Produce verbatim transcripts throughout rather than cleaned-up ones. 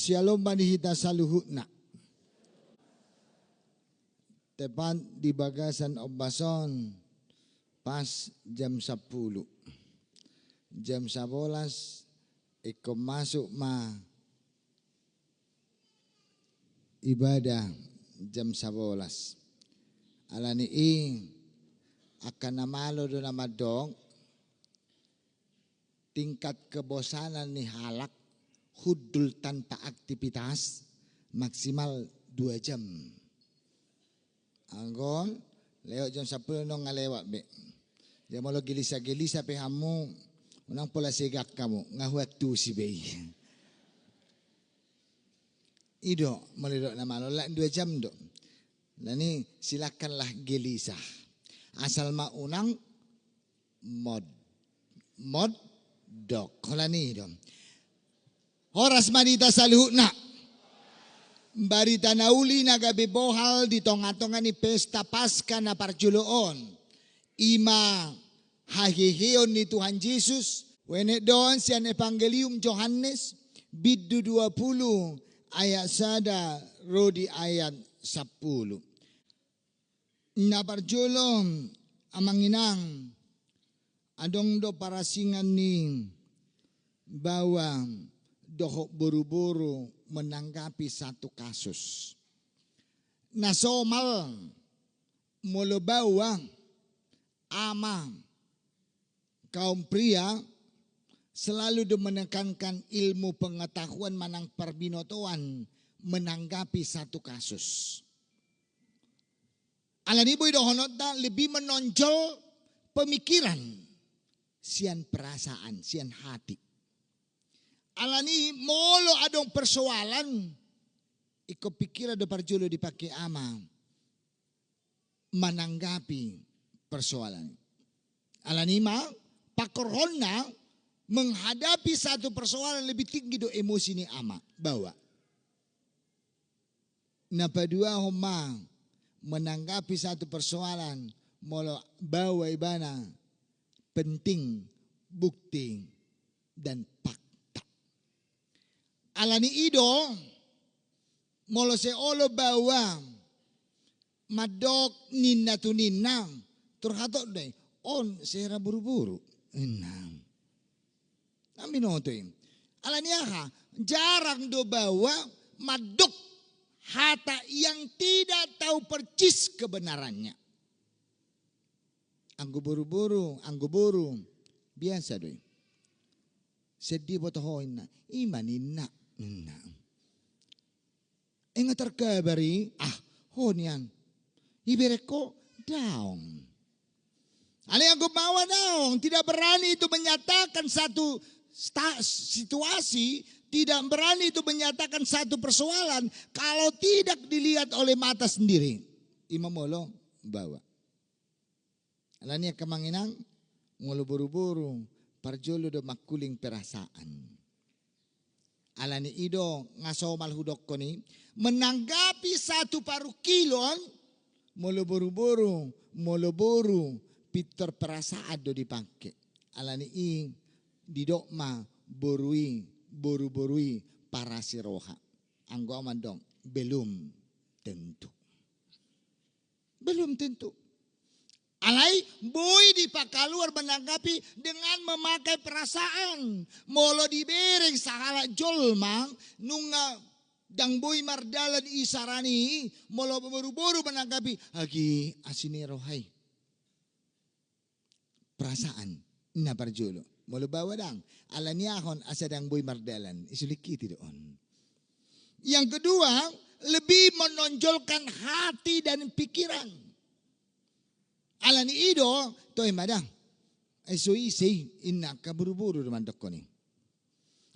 Shalom ma di hita saluhutna. Tepat di bagasan ombas on, pas jam sampulu. Jam sabolas, ingkon masuk ma ibadah jam sabolas. Alani i, angka na malo do na mandok, tingkat kebosanan ni halak hundul tanpa aktivitas maksimal dua jam. Anggo lewat jam sampulu nunga lewat be. Jadi molo gelisah-gelisah pe hamu, unang pola segak hamu, nga huantusi be i. I do, molo didok na malo, alai dua jam do. Alani i, silakanlah gelisah. Asal ma unang mod-, modok. Holan i do. Horas ma di hita saluhutna. Barita na uli na gabe bohal di tonga-tonga ni pesta Paskah na parjolo on, i ma haheheon ni Tuhan Jesus, huendet do on sian Evangelium Johannes, bindu dua pulu, ayat sada ro di ayat sampulu. Na parjolo, amang inang, adong do parasingan ni baoa dohot boru-boru menanggapi satu kasus. Na somal, molo baoa, ama, kaum pria selalu do menekankan ilmu pengetahuan manang parbinotoan menanggapi satu kasus. Alani i boi dohononta lebih menonjol pemikiran sian perasaan, sian hati. Alani i molo adong persoalan, ingkon pikiran do parjolo dipake ama mananggapi persoalan. Alani i ma, pangkorhonna menghadapi satu persoalan lebih tinggi do emosi ni ama, baoa. Na paduahon ma, menanggapi satu persoalan, molo baoa ibana, penting bukti dan fakta. Alani i do, molo sai olo baoa mandok ninna tu ninna, tor hatop do i, on sai ra boru-boru, ninna. Nang binoto i. Alani aha? Jarang do baoa mandok hata yang tidak tahu persis kebenarannya. Anggo boru-boru, anggo boru, biasa do i. Sai diboto ho, ninna. I ma ninna, ninna. Ingat terkabar i, ah, ho nian. Iberek ho, daong. Alai anggo baoa daong, tidak berani itu menyatakan satu sta-, situasi, tidak berani itu menyatakan satu persoalan kalau tidak dilihat oleh mata sendiri. I ma molo baoa. Alani i angka amang inang, molo boru-boru, parjolo do mangkuling perasaan. Alani i do nga somal hudokkon i, menanggapi satu parungkilon, molo boru-boru, molo boru, pintor perasaan do dipake. Alani i didok ma boru i, boru-boru i parasi roha. Anggo au mandok, belum tentu. Belum tentu. Alai boi dipakaluar menanggapi dengan memakai perasaan. Molo dibereng sahalak jolma, nunga ndang boi mardalan i sarani, molo boru-boru menanggapi, agi asi ni roha i. Perasaan, na parjolo. Molo baoa ndang, alani aha on asa ndang boi mardalan, i sulingkiti do on. Yang kedua, lebih menonjolkan hati dan pikiran. Alani i do, toe ma da. Ai so ise i, ninna angka boru-boru do mandokkon i.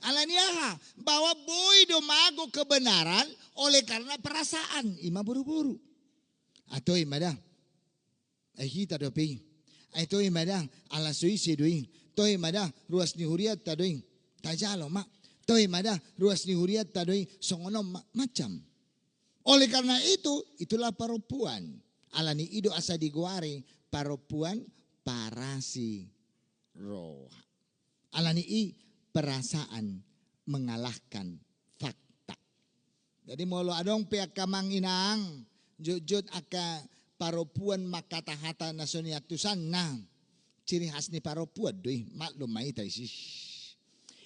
Alani aha? Baoa boi do mago kebenaran oleh karena perasaan, i ma boru-boru. Ah, toe ma da. Ai hita dope i. Ai toe ma da, ala so ise do i. Toe ma da, ruas ni hurianta do i. Tajalo ma. Toe ma da, ruas ni hurianta do i. Songon on ma-, macam. Oleh karena itu, itulah perempuan. Alani i do asa digoari perempuan parasi roha. Alani i perasaan mengalahkan fakta. Jadi molo adong pe angka amang inang, jotjot angka parompuan mangkatahata na so niantusanna, ciri khas ni parompuan do i, maklum ma hita disi.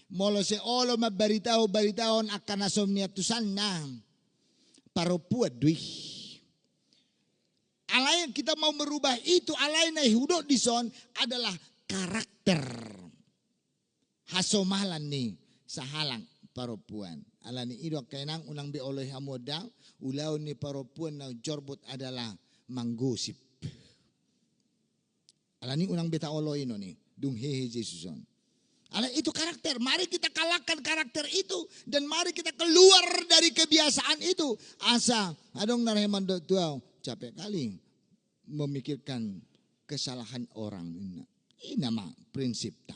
Molo sai olo mambaritahon-baritahon angka na so niantusanna, parompuan do i. Alai yang kita mau merubah itu, alai na hudok dison adalah karakter hasomalan ni sahalak parompuan. Alani i do angka inang, unang be oloi hamu on da, ulaon ni parompuan na jorbut adalah manggosip. Alani i unang be taoloi on i, dung hehe Jesus on. Alai itu karakter, mari kita kalahkan karakter itu dan mari kita keluar dari kebiasaan itu. Asa adong na re mandok tu au, capek kali memikirkan kesalahan orang. Ina ma prinsipta.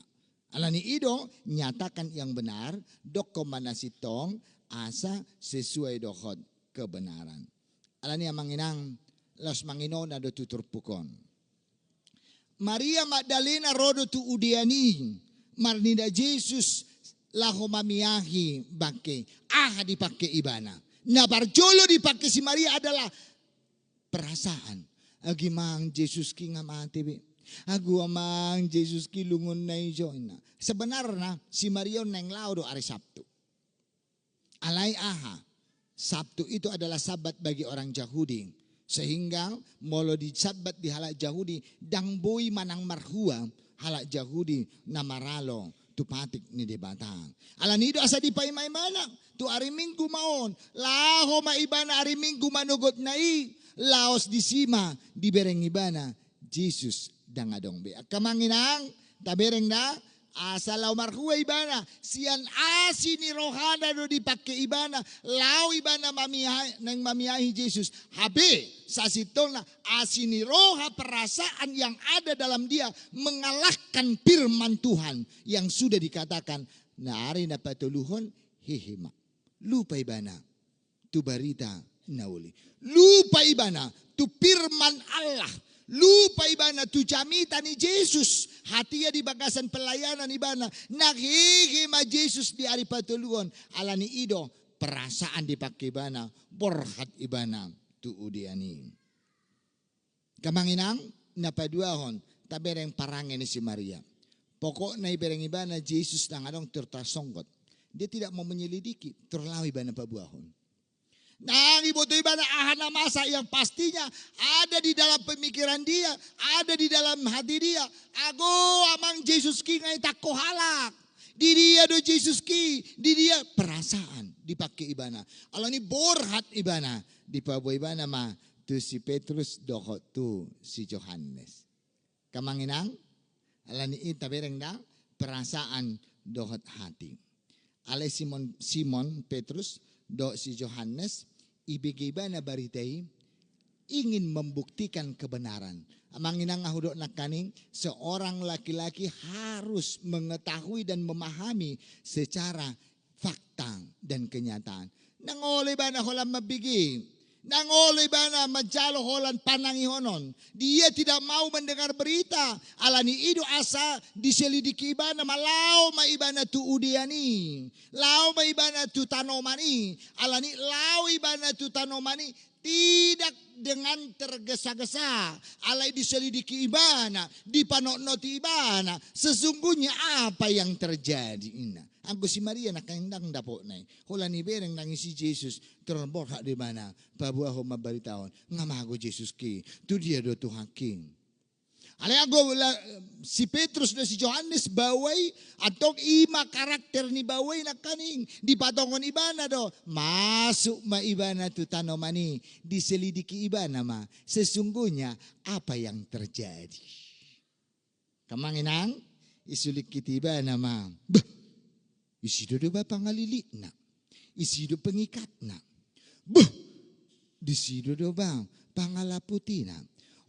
Alani i do, nyatakan yang benar, dokkon ma na sintong, asa sesuai dohot kebenaran. Alani i amang inang, laos manginona do tu turpuk on. Maria Magdalena ro do tu udean i, marnida Jesus laho mamiahi bangke. Aha dipangke ibana? Na parjolo dipangke si Maria adalah perasaan. Agi amang, Jesus ki nga mate be. Agu amang, Jesus ki lungun na ijo, ina. Sebenarna si Maria on naeng laho do ari Sabtu. Alai aha? Sabtu itu adalah Sabat bagi orang Jahudi. Sehingga molo di Sabat di halak Jahudi, ndang boi manang marhua halak Jahudi na maralo tu patik ni Debata. Alani i do asa dipaima-imana, tu ari Minggu ma on, laho ma ibana ari Minggu manogotna i, laos disi ma dibereng ibana Jesus ndang adong be. Angka amang inang, tabereng da, asa laho marhua ibana, sian asi ni rohana do dipangke ibana, laho ibana mamiahi, naeng mamiahi Jesus. Hape, sasintongna, asi ni roha, perasaan yang ada dalam dia mengalahkan firman Tuhan yang sudah dikatakan, na ari na patoluhon, hehe ma. Lupa ibana tu barita na uli. Lupa ibana tu firman Allah. Lupa ibana tu jamita ni Jesus. Hatia di bagasan pelayanan ibana. Na hehe ma Jesus di ari patoluhon. Alani i do perasaan dipangke ibana. Borhat ibana tu udean i. Angka amang inang, na paduahon, tabereng parange ni si Maria. Pokokna ibereng ibana Jesus ndang adong, tor tarsonggot. Dia tidak mau menyelidiki, tor laho ibana paboahon. Ndang diboto ibana aha na masa, yang pastinya ada di dalam pemikiran dia, ada di dalam hati dia. Ago amang, Jesus ki nga itangko halak. Di dia do Jesus ki, di dia, perasaan dipangke ibana. Alani i borhat ibana, dipaboa ibana ma tu si Petrus dohot tu si Johannes. Angka amang inang, alani i tabereng da, perasaan dohot hati. Alai Simon, Simon Petrus dohot si Johannes, ibege ibana barita i, ingin membuktikan kebenaran. Amang inang, hudok nangkaning, seorang laki-laki harus mengetahui dan memahami secara fakta dan kenyataan. Ndang olo ibana holan mambege. Ndang olo ibana manjalo holan panangihonon. Dia tidak mau mendengar berita. Alani i do asa diselidiki ibana ma, laho ma ibana tu udean i. Laho ma ibana tu tanoman i. Alani i laho ibana tu tanoman i tidak dengan tergesa-gesa. Alai diselidiki ibana, dipanotnoti ibana. Sesungguhnya apa yang terjadi, ina. Anggo si Maria nangkaning ndang dapotna i. Holan ibereng nangkin si Jesus, tor borhat do ibana, paboahon, mambaritahon. Nga mago Jesus ki, tu dia do Tuhan ki. Alai anggo la, si Petrus dohot si Johannes baoa i, antong i ma karakter ni baoa i nangkaning, dipatongon ibana do, masuk ma ibana tu tanoman i, diselidiki ibana ma, sesungguhnya apa yang terjadi. Angka amang inang, isulingkit ibana ma. Bah, isi do do ba pangalilitna. Isi do pengikatna. Bah, disi do do ba pangalaputina.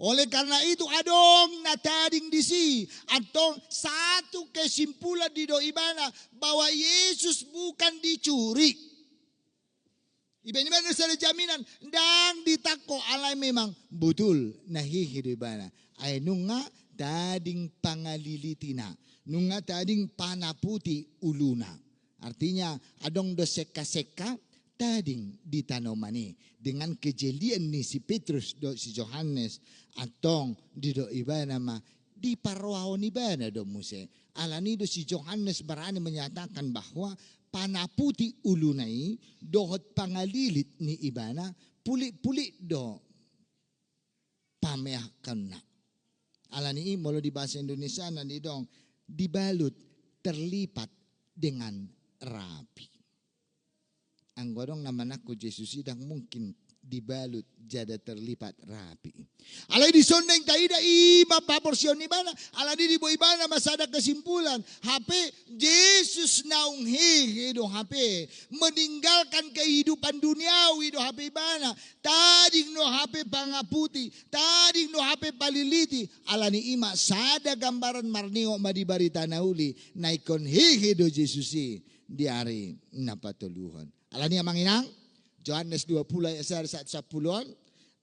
Oleh karena itu adong na tading disi, antong satu kesimpulan didok ibana bahwa Yesus bukan dicuri. Ibaen ibana sada jaminan, ndang ditangko, alai memang botul na hehe do ibana. Ai nunga tading pangalilitina, nunga tading panaputi uluna. Artinya, adong do sekka-sekka, tading di tanoman i. Dengan kejelian ni si Petrus dohot si Johannes, antong didok ibana ma, diparrohahon ibana do muse. Alani do si Johannes berani menyatakan bahwa panaputi uluna i dohot pangalilit ni ibana, pulik-pulik do pameahkanna. Alani i molo di bahasa Indonesia na didok dibalut, terlipat dengan rapi. Anggo adong na manangko Jesus i, ndang mungkin dibalut jala terlipat rapi. Alai dison naeng taida i ma paporseaon ibana, alani diboi ibana ma sada kesimpulan. Hape Jesus naung hehe do hape, meninggalkan kehidupan duniawi do hape ibana, tading do hape pangaputi, tading do hape paliliti. Alani i ma sada gambaran marningot ma di Barita na Uli, na ingkon hehe do Jesus i di ari na patoluhon. Alani i amang inang, Johannes dua puluh ayat sada sahat sampulu on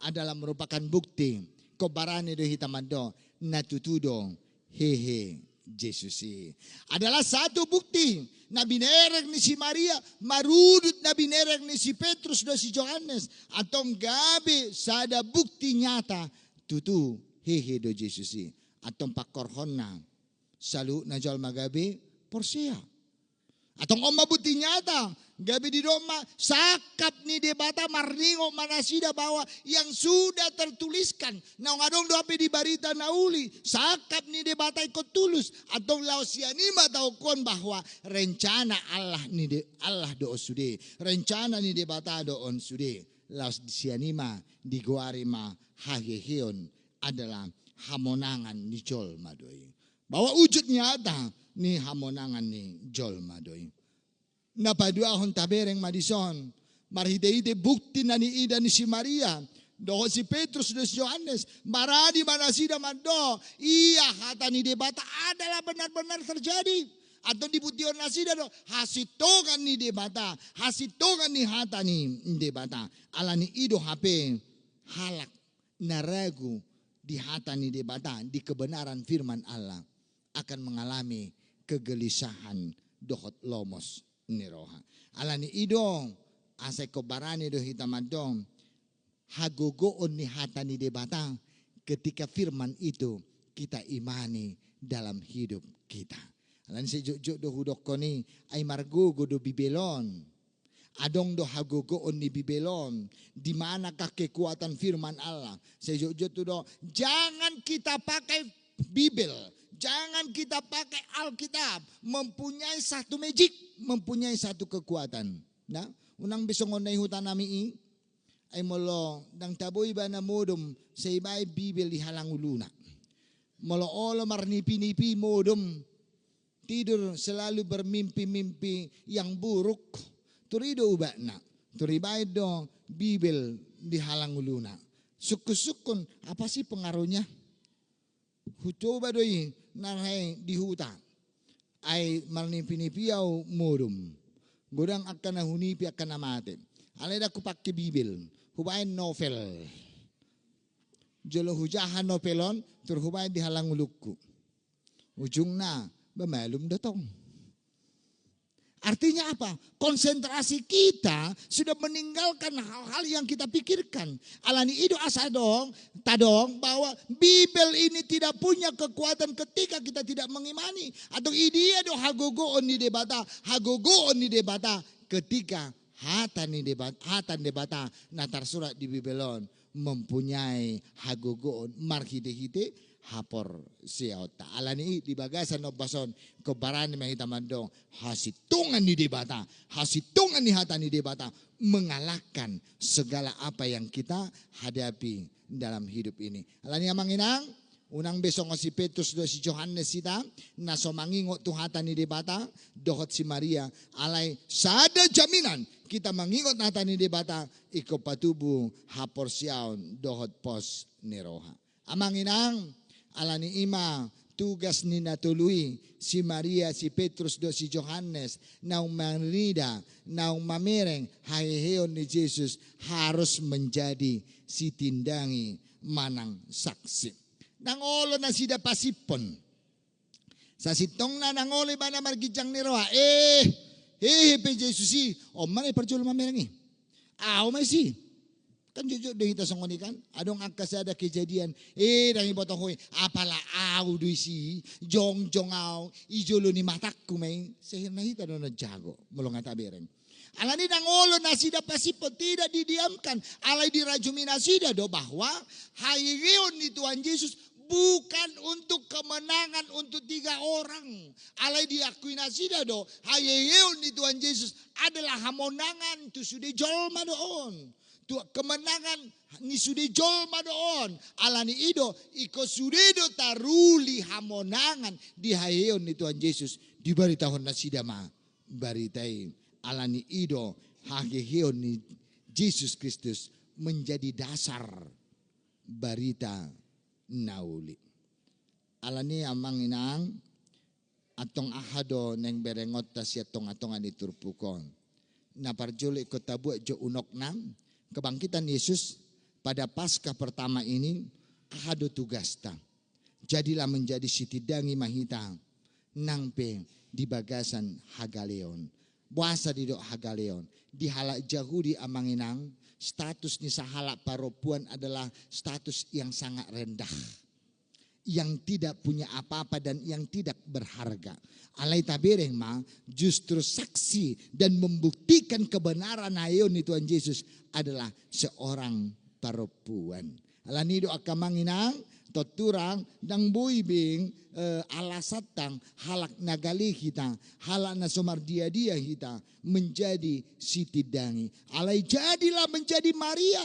adalah merupakan bukti, ingkon barani do hita mandok na tutu do hehe Jesus i. Adalah satu bukti na binereng ni si Maria, marudut na binereng ni si Petrus dohot si Johannes, antong gabe sada bukti nyata tutu hehe do Jesus i. Antong pangkorhonna saluhutna jolma gabe porsea. Antong on ma bukti nyata, gabe didok ma sangkap ni Debata, marningot ma nasida bahwa yang sudah tertuliskan, naung adong do hape di Barita na Uli, sangkap ni Debata ingkon tulus. Antong laos sian i ma taungkon bahwa rencana Allah ni De-, Allah do on sude, rencana ni Debata do on sude. Laos sian i ma digoari ma haheheon adalah hamonangan ni jolma do i. Bahwa wujud nyata ni hamonangan ni jolma do i. Na paduahon tabereng ma dison, marhitehite bukti na niida ni si Maria dohot si Petrus dohot si Johannes, barani ma nasida mandok ia hata ni Debata adalah benar-benar terjadi. Antong dibuktihon nasida do hasintongan ni Debata, hasintongan ni hata ni Debata. Alani i do hape halak na ragu di hata ni Debata, di kebenaran firman Allah, akan mengalami kegelisahan dohot lomos ni roha. Alani i do asa ingkon barani do hita mandok hagogoon ni hata ni Debata ketika firman itu kita imani dalam hidup kita. Alani sai jotjot do hudokkon i, ai margogo do Bibel on. Adong do hagogoon ni Bibel on. Di manakah kekuatan firman Allah? Sai jotjot tu do, jangan kita pakai Bibel, jangan kita pakai Alkitab mempunyai satu magic, mempunyai satu kekuatan. Nah, unang be songon na di huta nami i, ai molo ndang tabo ibana modom, sai ibaen Bibel di halanguluna. Molo olo marnipinipi modom, tidur selalu bermimpi-mimpi yang buruk, tor i do ubatna, tor ibaen do Bibel di halanguluna. Sungkun-sungkun, apa sih pengaruhnya? Hucoba do i na lae di huta. Ai marnipinipi au modom. Godang angka na hunipi angka na mate. Alai ndang hupangke Bibel, hubaen novel. Jolo hujaha novel on, tor hubaen di halangulungku. Ujungna, ba malum do tong. Artinya apa? Konsentrasi kita sudah meninggalkan hal-hal yang kita pikirkan. Alani i do asa adong, tadok bahwa Bibel ini tidak punya kekuatan ketika kita tidak mengimani. Antong i dia do hagogoon ni Debata, hagogoon ni Debata ketika hata ni Debata, hata ni Debata na tarsurat di Bibel on mempunyai hagogoon marhitehite haporseaonta. Alani i di bagasan ombas on ingkon barani ma hita mandok hasintongan ni Debata, hasintongan ni hata ni Debata mengalahkan segala apa yang kita hadapi dalam hidup ini. Alani i amang inang, unang be songon si Petrus dohot si Johannes hita na so mangingot tu hata ni Debata dohot si Maria. Alai sada jaminan, kita mangingot hata ni Debata, ingkon patubu haporseaon dohot pos ni roha. Amang inang, alani i ma tugas ni na tolu i, si Maria, si Petrus dohot si Johannes, naung manida, naung mamereng haheheon ni Jesus, harus menjadi sitindangi manang saksi. Ndang olo nasida pasiphon. Sasintongna ndang olo ibana marginjang ni roha. Eh, hehe pe Jesus i, on ma na i parjolo mamereng i. Au ma isi. Kan jujur do hita songon i kan. Adong angka sada kejadian. Eh, ndang iboto ho i. Apala au do isi. Jongjong au. I jolo ni matangku ma i. Sehingga hita do na jago. Molo nga tabereng. Alani ndang olo nasida pasiphon, tidak didiamkan. Alai dirajumi nasida do bahwa haheheon ni Tuhan Yesus bukan untuk kemenangan untuk tiga orang. Alai diakui nasida do, haheheon ni Tuhan Yesus adalah hamonangan tu sude jolma do on. Tu kemenangan ni sude jolma do on. Alani i do, ingkon sude do taruli hamonangan di haheheon ni Tuhan Yesus dibaritahon nasida ma barita i. Alani i do haheheon ni Jesus Kristus menjadi dasar barita na uli. Alani amang inang, antong aha do naeng berengonta sian tonga-tonga ni turpuk on. Na parjolo ingkon tabuat jo unokna, kebangkitan Yesus pada Paskah pertama ini, aha do tugasta. Jadilah menjadi sitindangi ma hita nang pe di bagasan hagaleon. Boasa didok hagaleon? Di halak Jahudi amang inang, status ni sahalak parompuan adalah status yang sangat rendah, yang tidak punya apa-apa dan yang tidak berharga. Alai tabereng ma, justru saksi dan membuktikan kebenaran haheheon ni Tuhan Yesus adalah seorang parompuan. Alani do angka amang inang, tontu ndang boi be, eh, alasanta halak na gale hita, halak na so mardia-dia hita, menjadi sitindangi. Alai jadilah menjadi Maria.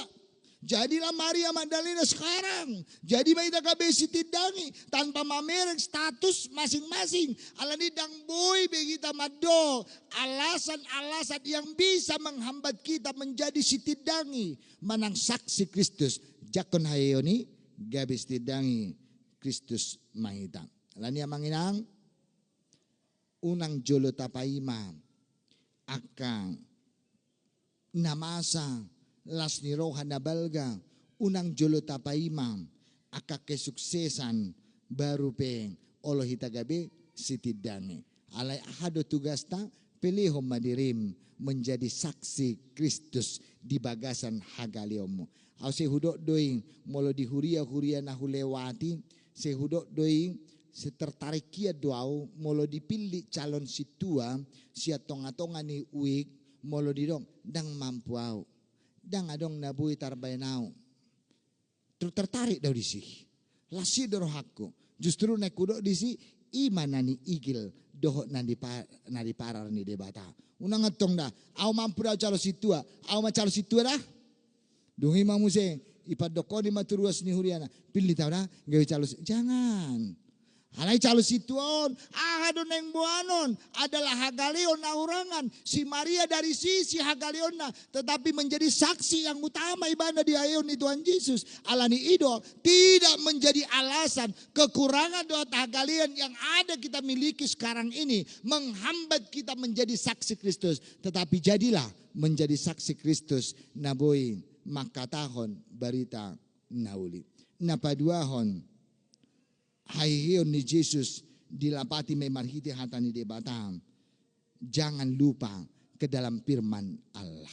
Jadilah Maria Magdalena sekarang. Jadi ma hita gabe sitindangi tanpa mamereng status masing-masing. Alani ndang boi be hita mandok alasan-alasan yang bisa menghambat kita menjadi sitindangi manang saksi Kristus. Jangkon haheheon i gabe sitindangi Kristus ma hita. Alani amang inang, unang jolo tapaima angka na masa, las ni roha na balga, unang jolo tapaima angka kesuksesan baru pe olo hita gabe sitindangi. Alai aha do tugasta? Pelehon ma dirim menjadi saksi Kristus di bagasan hagaleonmu. Au sai hudok do i molo di huria-huria na hulewati, sai hudok do i, sai tertarik hian do au molo dipillit calon sintua sian tonga-tonga ni uik, molo didok ndang mampu au, ndang adong na boi tarbaen au. Ter-, tertarik do au disi. Las i do rohangku. Justru naeng hudok disi, i ma na niigil dohot na dipa-, na diparar ni Debata. Unang antong da, au mampu da au calon sintua, au ma calon sintua da. Dung i ma muse, ipandokkon i ma tu ruas ni huriana, pillit au da gabe calon si-, jangan. Alai calon sintua on, aha do naeng boanon, adalah hagaleon na hurangan. Si Maria dari sisi hagaleonna, tetapi menjadi saksi yang utama ibana di haheheon ni Tuhan Yesus. Alani i do, tidak menjadi alasan kekurangan dohot hagaleon yang ada kita miliki sekarang ini menghambat kita menjadi saksi Kristus. Tetapi jadilah menjadi saksi Kristus na boi mangkatahon barita na uli. Na paduahon, haheheon ni Jesus dilapati ma i marhite hata ni Debata. Jangan lupa ke dalam firman Allah.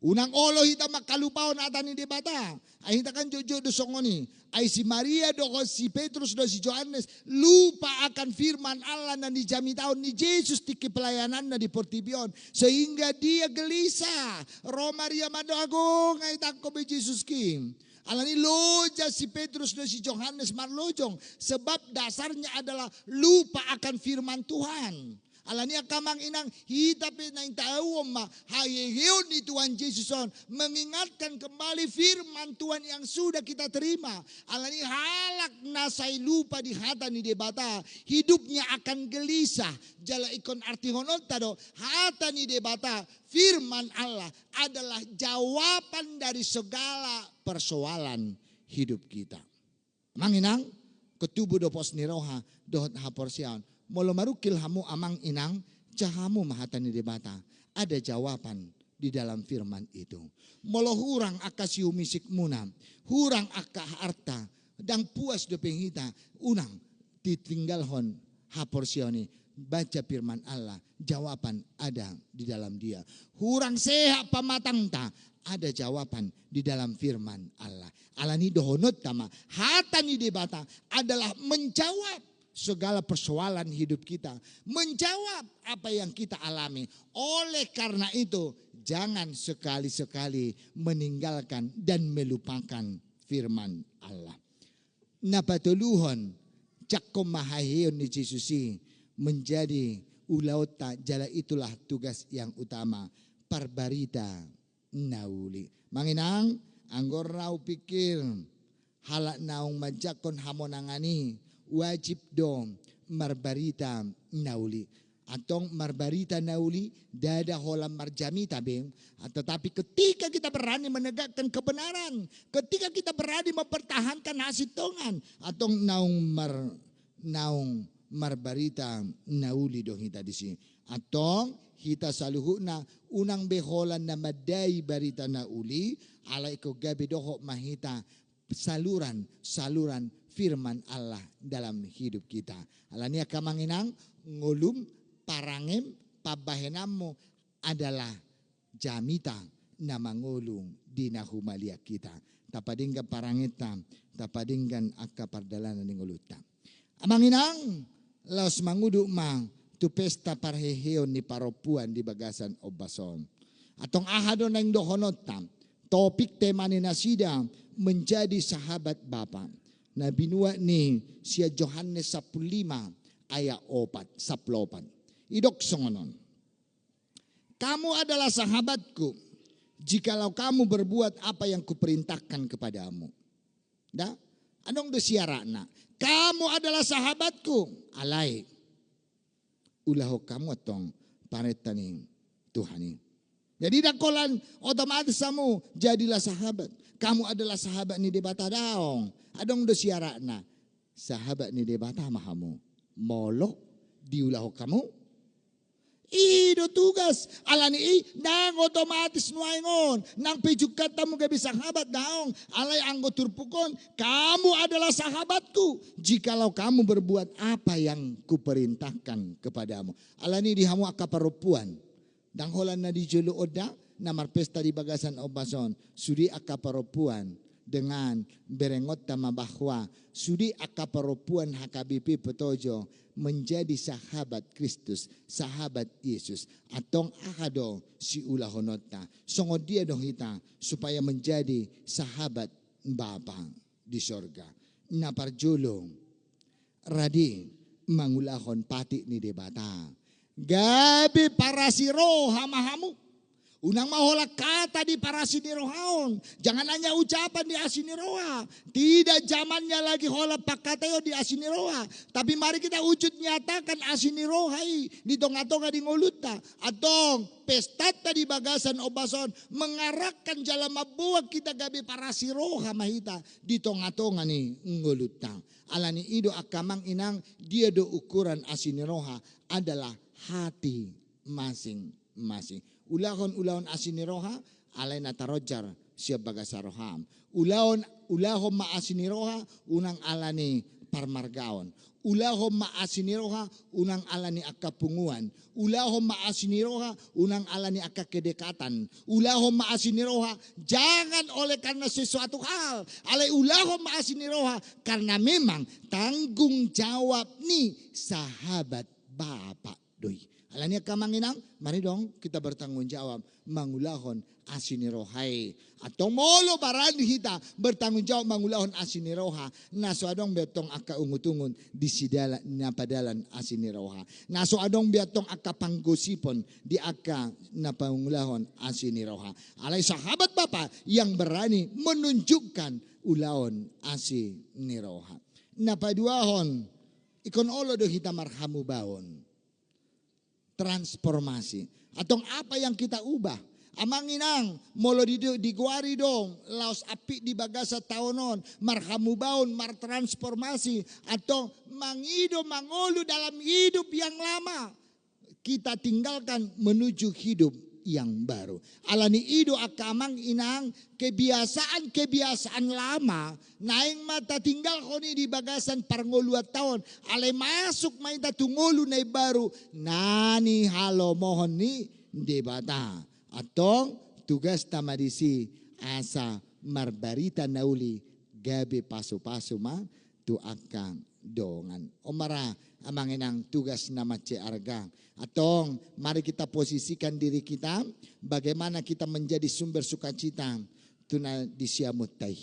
Unang olo hita mangkalupahon hata ni Debata. Ai hita kan jotjot do songon i. Ai si Maria dohot si Petrus dohot si Johannes lupa akan firman Allah na nijamitahon ni Jesus tingki pelayananna di portibi on, sehingga dia gelisah. Ro Maria mandok, ago, nga itangko be Jesus ki. Alani loja si Petrus dohot si Johannes marlojong, sebab dasarnya adalah lupa akan firman Tuhan. Alani angka amang inang, hita pe naeng tahuon ma haheheon ni Tuhan Jesus on, mengingatkan kembali firman Tuhan yang sudah kita terima. Alani halak na sai lupa di hata ni Debata, hidupnya akan gelisah. Jala ingkon artihononta do, hata ni Debata, firman Allah adalah jawaban dari segala persoalan hidup kita. Amang inang, ingkon tubu do pos ni roha dohot haporseaon. Molo marungkil hamu amang inang, caha hamu ma hata ni Debata. Ada jawaban di dalam firman itu. Molo hurang angka siumisikmuna, hurang angka arta, ndang puas dope hita, unang titinggalhon haporseaon i. baca firman Allah, jawaban ada di dalam dia. Hurang sehat pamatangta, ada jawaban di dalam firman Allah. Alani dohononta ma, hata ni Debata adalah menjawab segala persoalan hidup kita, menjawab apa yang kita alami. Oleh karena itu, jangan sekali-sekali meninggalkan dan melupakan firman Allah. Na patoluhon, jangkon ma haheheon ni Jesus i menjadi ulaonta, jala itulah tugas yang utama, parbarita na uli. Amang inang, anggo ra hupikir halak naung manjangkon hamonangan i, wajib do marbarita na uli. Antong marbarita na uli, ndada holan marjamita be. Tetapi ketika kita berani menegakkan kebenaran, ketika kita berani mempertahankan hasintongan, antong naung mar-, naung marbarita na uli do hita disi. Antong hita saluhutna unang be holan na mandai barita na uli, alai ingkon gabe dohot ma hita saluran-saluran firman Allah dalam hidup kita. Alani angka amang inang, ngolum, parangem, pambahenanmu adalah jamita na mangolu di na humaliang hita. Tapadenggan parangenta, tapadenggan angka pardalanan ni ngolunta. Amang inang, laos mangudut ma tu pesta parheheon ni parompuan di bagasan ombas on. Antong aha do naeng dohononta? Topik tema ni nasida menjadi sahabat Bapa. Na binuat ni sian Johannes sampulu lima ayat opat, sampulu opat. Didok songon on. Kamu adalah sahabatku, jikalau kamu berbuat apa yang kuperintahkan kepadamu. Da, adong do siaratna. Kamu adalah sahabatku, alai ulahon hamu antong parenta ni Tuhan i. Jadi ndang holan otomatis hamu jadilah sahabat. Kamu adalah sahabat ni Debata, daong. Adong do siaratna. Sahabat ni Debata ma hamu molo diulahon hamu. I do tugas. Alani i ndang otomatis nuaeng on nang pe jungkat hamu gabe sahabat, daong. Alai anggo turpuk on, kamu adalah sahabatku jikalau kamu berbuat apa yang kuperintahkan kepadamu. Alani di hamu angka parompuan, ndang holan na di jolo on da na marpesta di bagasan ombas on, sude angka parompuan, dengan berengonta ma bahwa sude angka parompuan H K B P Petojo menjadi sahabat Kristus, sahabat Yesus. Antong aha do siulahononta? Songon dia do hita supaya menjadi sahabat Bapa di sorga? Na parjolo, rade mangulahon patik ni Debata. Gabe parasi roha ma hamu. Unang ma holan hata di parasi ni roha on. Jangan hanya ucapan di asi ni roha. Tidak zamannya lagi holan pangkataion di asi ni roha. Tapi mari kita wujud nyatakan asi ni roha i di tonga-tonga ni ngolunta. Antong pestanta di bagasan ombas on mengarahkan jala mamboan hita gabe parasi roha ma hita di tonga-tonga ni ngolunta. Alani i do angka amang inang, dia do ukuran asi ni roha? Adalah hati masing-masing. Ulahon, ulahon asi ni roha, alai na taronjar sian bagasan roham. Ulahon, ulahon ma asi ni roha, unang alani parmargaon. Ulahon ma asi ni roha, unang alani angka punguan. Ulahon ma asi ni roha, unang alani angka kedekatan. Ulahon ma asi ni roha, jangan oleh karena sesuatu hal. Alai ulahon ma asi ni roha, karena memang tanggung jawab ni sahabat Bapa do i. Alani angka amang inang, mari dong kita bertanggung jawab mangulahon asi ni roha i. Antong molo barani hita bertanggung jawab mangulahon asi ni roha, na so adong be antong angka ungut-ungut di sidala-, na padalan asi ni roha. Na so adong be antong angka panggosipon di angka na pangulahon asi ni roha. Alai sahabat Bapa yang berani menunjukkan ulaon asi ni roha. Na paduahon, ingkon olo do hita marhamubaon. Transformasi. Antong apa yang kita ubah? Amang inang, molo di, di, digoari dong laos ampit di bagasan taon on, marhamubaon, martransformasi, antong mangido mangolu dalam hidup yang lama. Kita tinggalkan menuju hidup yang baru. Alani i do angka amang inang, kebiasaan-kebiasaan lama naeng ma tatinggalhon i di bagasan parngoluanta on, alai masuk ma hita tu ngolu na imbaru na nihalomohon ni Debata. Antong tugasta ma disi asa marbarita na uli, gabe pasu-pasu ma tu angka dongan. On ma ra amang inang tugas na mansai arga. Antong mari kita posisikan diri kita, bagaimana kita menjadi sumber sukacita tu na di siamunta i.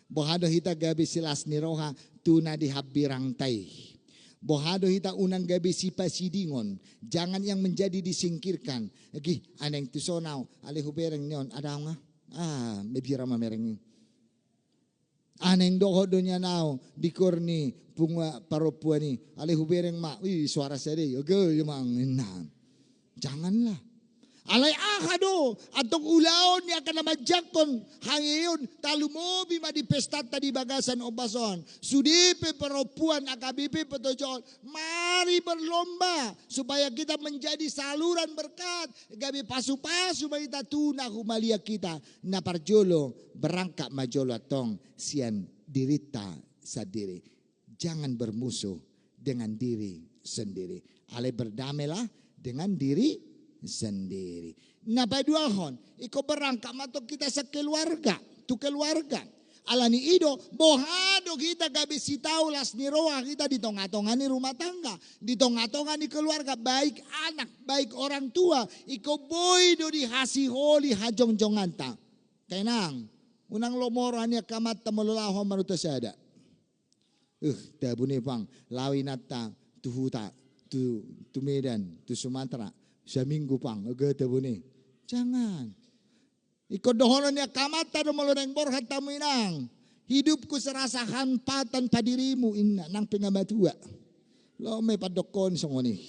Boha do hita gabe silas ni roha tu na di hambirangta i? Boha do hita unang gabe sipasidingon? Jangan yang menjadi disingkirkan. Egi, aneng tuson au, alai hubereng ni on, adong au. Ah, mebira mamereng i. Aneng dohot do nian au di koor ni punguan parompuan i, alai hubereng ma, ih, suara sada i, oke, emang, nah. Janganlah. Alai aha do antong ulaon ni angka na manjangkon haheheon, tarlumobi ma di pestanta di bagasan ombas on. Sude pe parompuan, A K B P pe tojaon, mari berlomba supaya kita menjadi saluran berkat, gabe pasu-pasu ma hita tu na humaliang hita. Na parjolo, berangkat ma jolo antong sian dirinta sandiri. Jangan bermusuh dengan diri sendiri. Alai berdamailah dengan diri sendiri. Na paduahon, ingkon berangkat ma antong hita sakeluarga, tu keluarga. Alani i do, boha do hita gabe sitau las ni roha hita di tonga-tonga ni rumah tangga, di tonga-tonga ni keluarga, baik anak, baik orang tua, ingkon boi do dihasiholi hajongjonganta. Angka inang, unang lomo roha ni angka amanta molo laho hamu marhutang sada. Uh, tabo ni pang, laho inanta tu huta, tu, tu Medan, tu Sumatera, saminggu pang, ege tabo ni. Jangan. Ingkon dohonon ni angka amanta do molo naeng borhat hamu inang. Hidupku serasa hampa tanpa dirimu, inna, nang pe nga matua. Lomo i pandokkon songon i.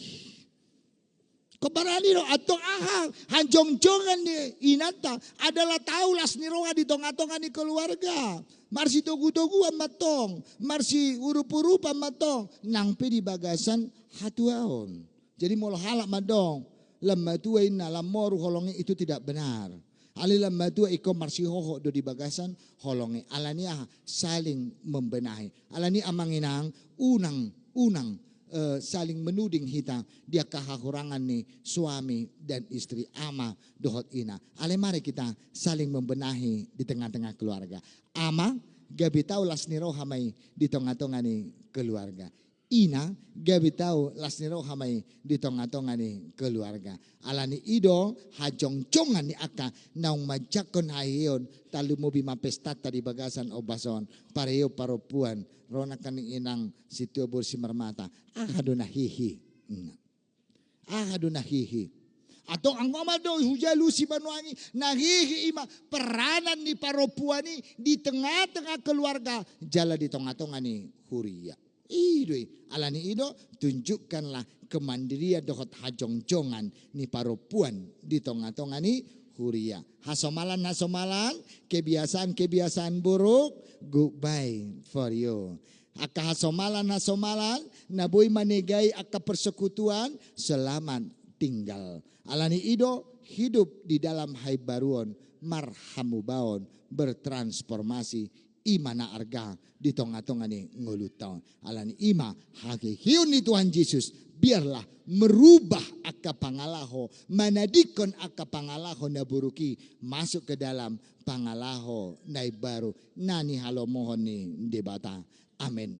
Ingkon barani do, antong aha, hajongjongan ni inanta adalah tau las ni roha di tonga-tonga ni keluarga. Marsitogu-toguan ma antong, marsiurup-urupan ma antong, nang pe di bagasan hatuaon. Jadi molo halak mandok, lam matua inna, lam moru holong i, itu tidak benar. Alai lam matua ingkon marsihohot do di bagasan holong i. Alani aha? Saling membenahi. Alani amang inang, unang, unang, eh, saling menuding hita di angka hahurangan ni suami dan istri, ama dohot ina. Alai mari kita saling membenahi di tengah-tengah keluarga. Ama, gabe tau las ni roha ma i di tonga-tonga ni keluarga. Ina, gabe tau las ni roha ma i di tonga-tonga ni keluarga. Alani i do hajongjongan ni angka naung manjangkon haheheon, tarlumobi ma pestanta di bagasan ombas on, parheheon parompuan, ro nangkin inang sintua boru Simarmata. Aha do na hehe? Aha do na hehe? Antong anggo ma do hujalusi banuang i, na hehe i ma peranan ni parompuan i di tengah-tengah keluarga jala di tonga-tonga ni huria. I do i, alani i do, tunjukkanlah kemandirian dohot hajongjongan ni parompuan di tonga-tonga ni huria. Hasomalan-hasomalan, kebiasaan-kebiasaan buruk, goodbye for you. Angka hasomalan-hasomalan na boi manegai angka persekutuan, selamat tinggal. Alani i do, hidup di dalam haimbaruon, marhamubaon, bertransformasi, i ma na arga di tonga-tonga ni ngolunta on. Alani i ma haheheon ni Tuhan Jesus, biarlah merubah angka pangalaho, manadingkon angka pangalaho na buruk i masuk ke dalam pangalaho na imbaru na nihalomohon ni Debata. Amen.